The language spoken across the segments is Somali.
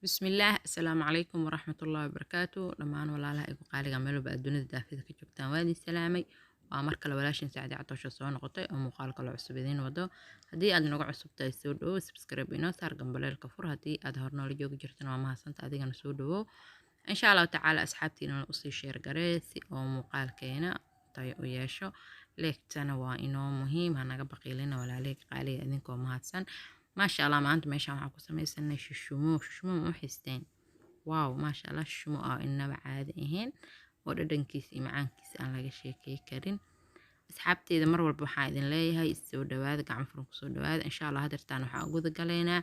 Bismillaah, assalaamu calaykum waraxmatullaahi wabarakaatu. Dhammaan walaalaha igu qaaliga meel walba aad dunida daafida ka joogtaan, waa idin salaamay. Waa mar kale walaashin Sacdi Catoosha soo noqotay oo muuqaal kale cusub idiin wado. Haddii aad nagu cusub tahay, soo dhawow, subscribe inoo saar, gambaleelka fur. Haddii aad hor noola joogi jirtana, waa mahadsanta, adigana soo dhawow. Insha Allahu tacaala asxaabtiina usii share garee si oo muuqaalkeena tayo u yeesho. Like-tana waa inoo muhiim, hanaga baqiilina walaalihii qaaliga, idinkoo mahadsan. Maasha Allah, maanta meeshaan waxaan ku sameysanay shushumo. Shushumo ma u xisteen? Wow, maasha Allah, shushumo oo inaba caadi ahayn oo dhadhankiisa iyo macaankiisa aan laga sheekey karin. Asxaabteeda, mar walba waxaan idin leeyahay soo dhawaada, gacmo furan kusoo dhawaada. Insha Allah hadeertaan waxaan uguda galaynaa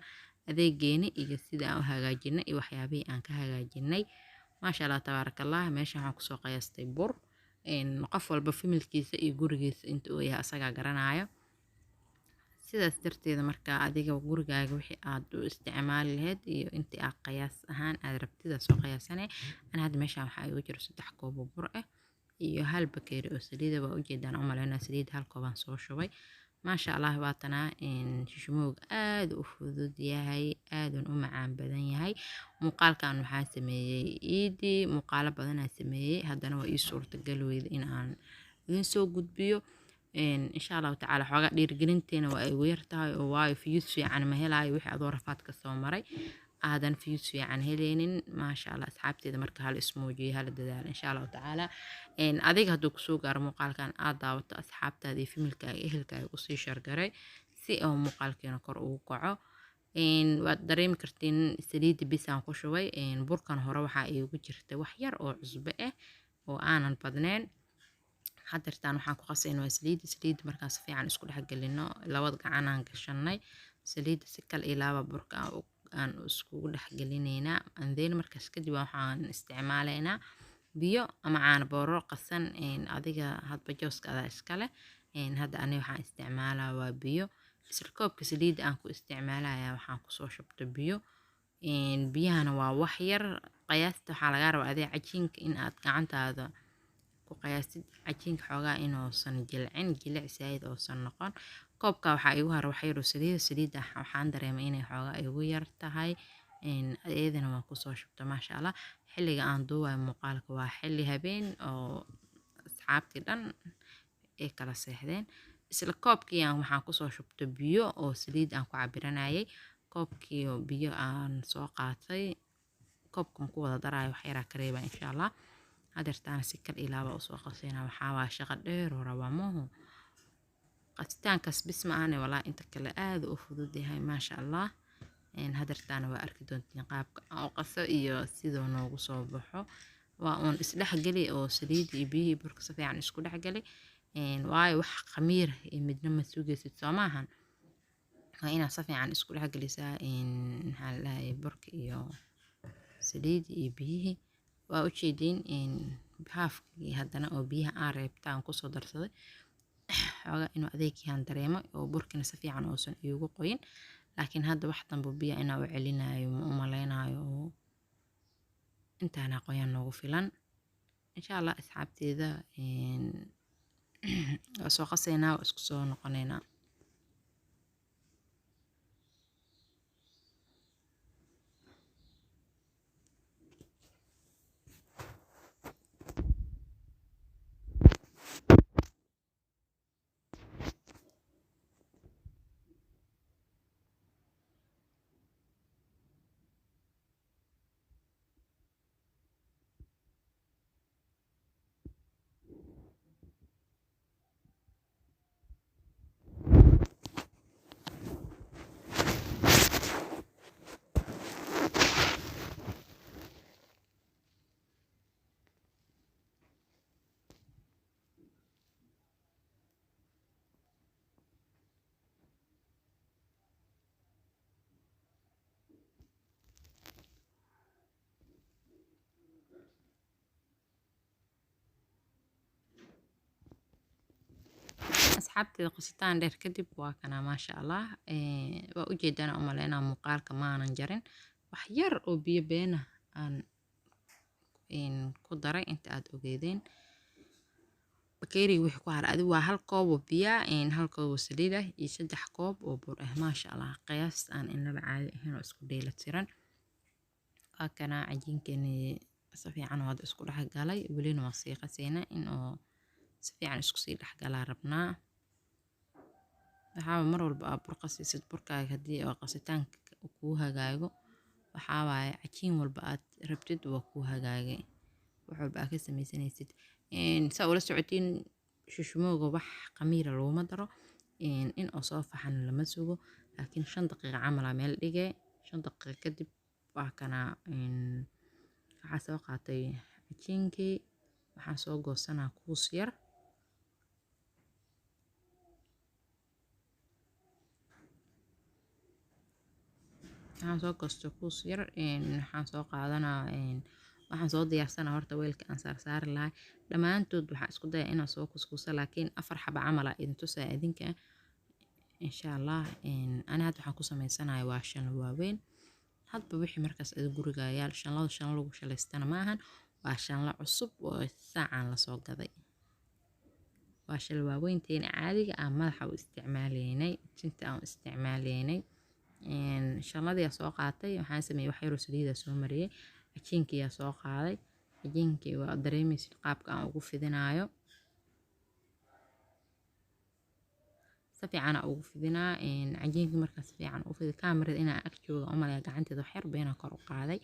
adeegeeni iyo sida aan u hagaajinay iyo waxyaabihii aan ka hagaajinay. Maasha Allah, tabaarakallah. Meeshaan waxaan kusoo qiyaastay bur. Qof walba familkiisa iyo gurigiisa inta uu yahay asagaa garanayo. Sidaas darteeda markaa adiga gurigaaga wixii aad u isticmaali lahayd iyo intii aad qiyaas ahaan aad rabtida soo qiyaasane. Ana hadda meeshaan waxaa igu jiro 3 koob oo bur ah iyo hal bakeeri oo saliida. Waa ujeedaan u malaynaa, saliid hal koobaan soo shubay. Maasha Allah, waatanaa shishimowga, aad u fudud yahay, aadan u macaan badan yahay. Muuqaalkan waxaa sameeyey iidii, muuqaalo badanaa sameeyey, haddana waa ii suurtagal weyda in aan idin soo gudbiyo. Insha Allahu tacaala xoogaa dhiirigelinteena waa ay ugu yar tahay oo waayo views fiican ma helaayo. Wixii adoo rafaad ka soo maray aadan views fiican heleynin. Maasha Allah, asxaabteeda, marka hala ismuujiyo, hala dadaalo insha Allahu tacaala. Adiga hadduu kusoo gaaro muuqaalkan aad daawato, asxaabtaada iyo familkaaga, ehelkaaga usii share garay si oo muuqaalkeena kor ugu kaco. Waad dareemi kartiin, saliidda bisaan ku shubay. Burkan hore waxaa iigu jirta wax yar oo cusbo ah oo aanan badnayn. Hadeertaan waxaan ku qasayna waa saliidda. Saliidda markaan si fiican isku dhex gelino, labada gacanaan gashanay saliidda, si kal iyo laaba burka aan iskugu dhex gelinaynaa. And then markaas kadib waxaan isticmaalaynaa biyo ama caano booro qasan. Adiga hadba jooska adaa iskale. Hadda ani waxaan isticmaalaa waa biyo. Isla koobka saliidda aan ku isticmaalaya waxaan kusoo shubta biyo. Biyahana waa wax yar. Qiyaasta waxaa lagaa rabaa adiga cajiinka in aad gacantaada ku qiyaastid cajiinka, xoogaa inuusan jilcin, jilic saayid uusan noqon. Koobka waxaa igu hara wax yar oo saliida. Saliidda waxaan dareemay inay xoogaa igu yar tahay, iyadana waan kusoo shubta. Maasha Allah, xilliga aan duubayo muuqaalka waa xilli habeen oo asxaabtii dhan ay kala seexdeen. Isla koobkii aan waxaan kusoo shubta biyo oo saliid aan ku cabiranayay. Koobkii oo biyo aan soo qaatay, koobkan ku wada daraayo, wax yaraa ka reebaa insha Allah. Hadeertaana si kal ilaaba usoo qasayna. Waxaa waa shaqo dheer oo rabaa mooho qasitaankaas bis ma ahane, walaa inta kale aad u fudud yahay, maasha Allah. Hadeertaana waa arki doontiin qaabka aan u qaso iyo siduu noogu soo baxo. Waa uun isdhexgeli oo saliid iyo biyihii burka si fiican isku dhexgeli, waayo wax khamiir iyo midna ma sugaysid, soo maahan? Waa inaad si fiican isku dhexgelisaa, maxaa la dhahayay, burka iyo saliid iyo biyihii. Waa ujeediin, haafkii haddana oo biyaha aan reebta aan kusoo darsaday xoogaa inuu adeegyahan dareemo oo burkina si fiican uusan iigu qoyin. Laakiin hadda wax dambe biya inaa u celinayo ma u maleynayo oo intaana qoyaan noogu filan insha Allah. Asxaabteeda, waa soo qasaynaa, waa isku soo noqonaynaa. Asxaabteeda, qasitaan dheer kadib waa kana, maasha Allah. Waa ujeedaan u maleynaa, muuqaalka maanan jarin. Wax yar oo biyo beena aan ku daray inta aad ogeedeen. Bakeeriga wixii ku haray adi waa hal koob oo biya, hal koob oo saliid ah iyo 3 koob oo bur ah. Maasha Allah, qiyaas aan inaba caadi ahayn oo isku dheelitiran. Waa kana cajiinkeeni si fiican oo hadda isku dhex galay, welina waa sii qaseynaa in oo si fiican isku sii dhex galaa rabnaa. Waxaa mar walba aad bur qasaysid, burkaaga haddii oo qasitaanka kuu hagaago, waxaa waaye cajiin walba aad rabtid waa kuu hagaagay, wax walba aad ka samaysanaysid. Saa ula socotiin, shushumooga wax khamiira looma daro, in oo soo faxan lama sugo, laakiin 5 daqiiqo camal aa meel dhigee. 5 daqiiqo kadib waa kana. Waxaa soo qaatay cajiinkii, waxaan soo goosanaa kuus yar. Waxaan soo goostay kuus yar. Waxaan soo qaadanaa, waxaan soo diyaarsanaa horta weelka aan saarsaari lahay. Dhammaantood waxaan isku dayaa inaan soo kuskuuso, laakiin afar xaba camal aa idin tusaa idinka, insha Allah. Ani hadda waxaan ku sameysanaya waa shanlo waaweyn. Hadba wixii markaas adiga guriga yaal. Shanlada shanlo lagu shalaystana maahan, waa shanlo cusub oo saacan lasoo gaday. Waa shal waaweynteena caadiga aan madaxa u isticmaaleynay, tinta aan u isticmaaleynay. Shanladii aa soo qaatay, waxaan sameeyey wax yaroo saliida soo mariyey, cajiinkii aa soo qaaday. Cajiinkii waa dareemaysid qaabka aan ugu fidinaayo, si fiican aa ugu fidinaa cajiinkii. Markaa si fiican u fidi, kaamirada inaan ag jooga u malaya, gacanteeda wax yar beenaan kor u qaaday.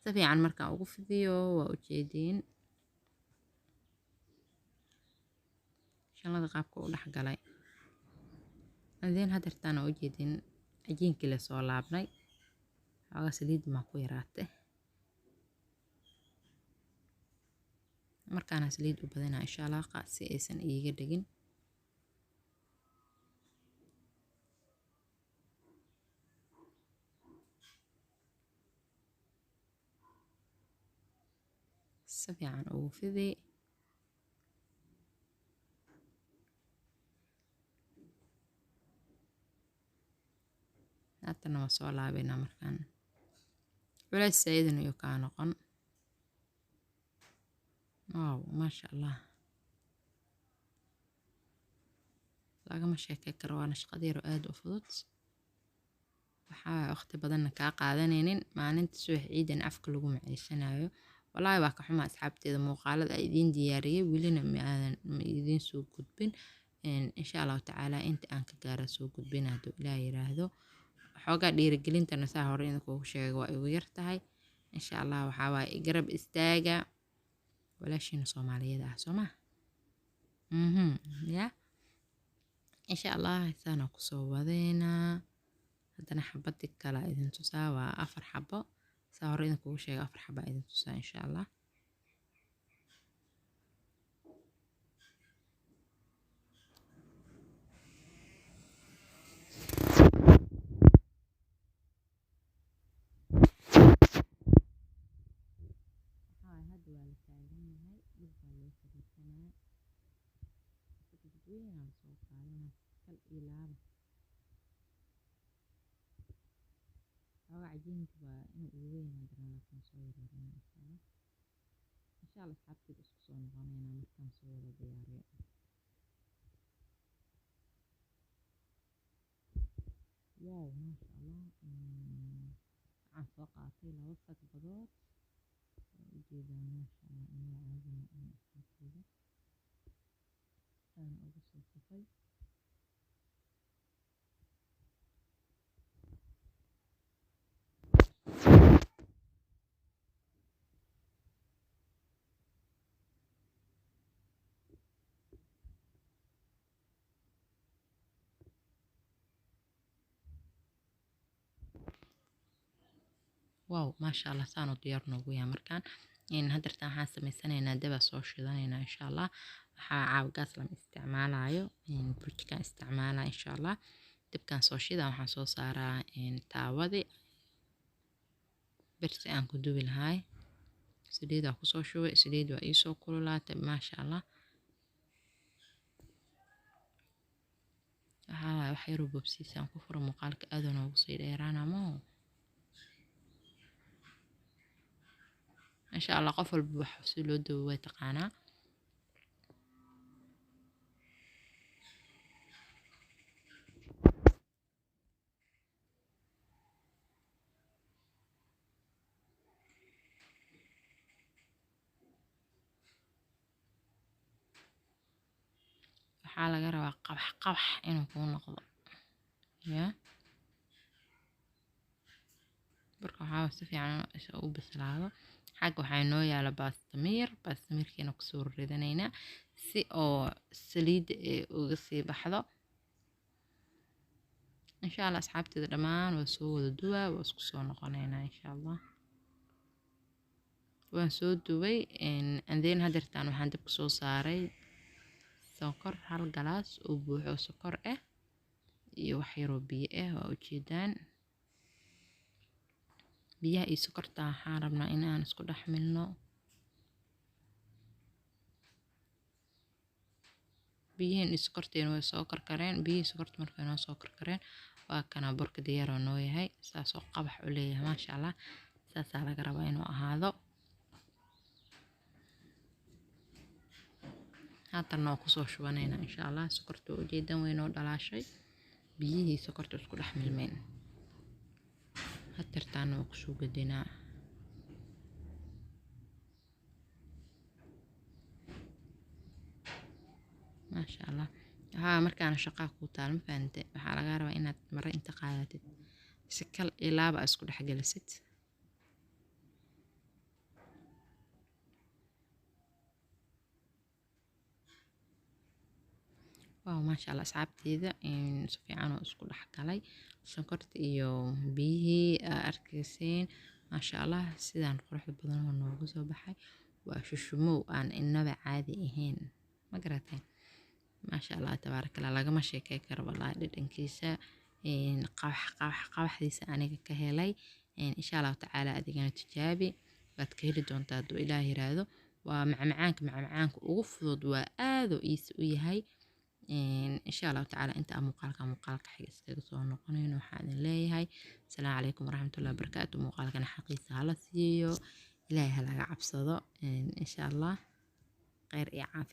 Si fiican markaan ugu fidiyo, waa ujeediin shanlada qaabka u dhex galay. Adeen hadeertaan waa ujeediin cajiinkii lasoo laabnay. Xoogaa saliid maa ku yaraatay, markaana saliid u badinaa, insha Allah, si aysan iiga dhegin. Si fiican ugu fidi. Haatana waa soo laabaynaa. Markaan culays saidin ayuu kaa noqon. Wow, maasha Allah, lagama sheekey karo. Waana shaqada yar oo aad u fudud, waxaa waqti badanna kaa qaadanaynin. Maalinta subax ciidan afka lagu maciishanayo. Wallaahi waa ka xumaa asxaabteeda, muuqaalada ay idiin diyaariyey welina ma aadan ma idiin soo gudbin. Insha Allahu tacaala inta aan ka gaara soo gudbin, hadduu Ilaah yiraahdo. Xoogaa dhiirigelintana, saa hore idinkugu sheegay, waa igu yar tahay. Insha Allah waxaa waaye garab istaaga walaashiina Soomaaliyeed ah, soo ma ya? Insha Allah saana kusoo wadeynaa. Haddana xabadi kala idin tusaa, waa afar xabo. Saa hore idinkugu sheegay, afar xaba idin tusaa, insha Allah. Waxaa hadda waa la taagan yahay, dhulkaa loo fadhiisanaa. Weyn aa lasoo qaadanaa, kal iyo laaba. Xoogaa cajiinka waa inuu ugu weyn yahay dareema, laakiin soo yaryarina, insha Allah. Insha Allah asxaabteeda, isku soo noqonaynaa markaan soo wada diyaariyo. Wow, maasha Allah. Waxaan soo qaatay laba sagbadood, waa ujeedaan. Maasha Allah, inaba caadi ma ahan asxaabteyda. Saan ugu soo safay. Wow, maasha Allah, saanu diyaar noogu yahay. Markaan hadeertaan waxaan sameysanaynaa daba soo shidanaynaa, insha Allah. Waxaa caawa gaas lama isticmaalayo, burjkaan isticmaalaa, insha Allah. Dabkaan soo shida, waxaan soo saaraa taawadi birti aan ku dubi lahaay. Saliidaa kusoo shubay, saliid waa iisoo kululaatay, maasha Allah. Waxaa waaye wax yaroo boobsiis aan ku furo, muuqaalka aad noogu sii dheeraana moo. Insha Allah qof walba wax si loo dubo way taqaanaa. Waxaa laga rabaa qabax qabax inuu kuu noqdo. Ya burka waxaa si fiican u bislaado. Xagga waxaa inoo yaala baastamiir, baastamiirkiina kusoo ridanaynaa si oo saliidda ay uga sii baxdo. Insha Allah asxaabteeda dhammaan waa soo wada duwaa, waa isku soo noqonaynaa insha Allah. Waan soo duway, and then hadeertaan waxaan dabka soo saaray sonkor, hal galaas oo buuxo sokor ah iyo wax yaroo biyo ah. Waa ujeedaan biyaha iyo sokorta waxaan rabnaa in aan isku dhex milno. Biyiheen iyo sokorteen way soo karkareen. Biyihii sokorta markay noo soo karkareen, waa kana burka diyaar oo noo yahay, saasoo qabax u leeyahay, maasha Allah. Saasaa laga rabaa inuu ahaado. Haatanna waa kusoo shubanaynaa insha Allah. Sokorta waa ujeedaan, way noo dhalaashay, biyihii sokorta isku dhex milmeen. Hadeertaana waa kusoo gedinaa. Maasha Allah. Haa, markaana shaqaa kuu taal, ma fahante? Waxaa lagaa rabaa inaad mare inta qaadatid si kal ilaaba isku dhex gelisid. Waaw, maasha Allah asxaabteyda, si fiican oo isku dhex galay sonkorta iyo biyihii aa arkayseen. Maasha Allah, sidaan quruxda badan oo noogu soo baxay. Waa shushumow aan inaba caadi ahayn, ma garateen? Maasha Allah, tabaaraka Allah, lagama sheekey karo wallaahi dhadhankiisa, qabax qabax qabaxdiisa aniga ka helay. Insha Allahu tacaala adigana tijaabi, waad ka heli doontaa hadduu Ilaah yiraahdo. Waa macmacaanka, macmacaanka ugu fudud, waa aad oo easy u yahay. Insha Allahu tacaala inta aan muuqaalka muuqaalka xiga iskaga soo noqonayno, waxaan idin leeyahay asalaamu calaykum waraxmatullahi wabarakaatu. Muuqaalkana xaqiisa hala siiyo, Ilaahay ha laga cabsado. Insha Allah kheyr iyo caafimaad.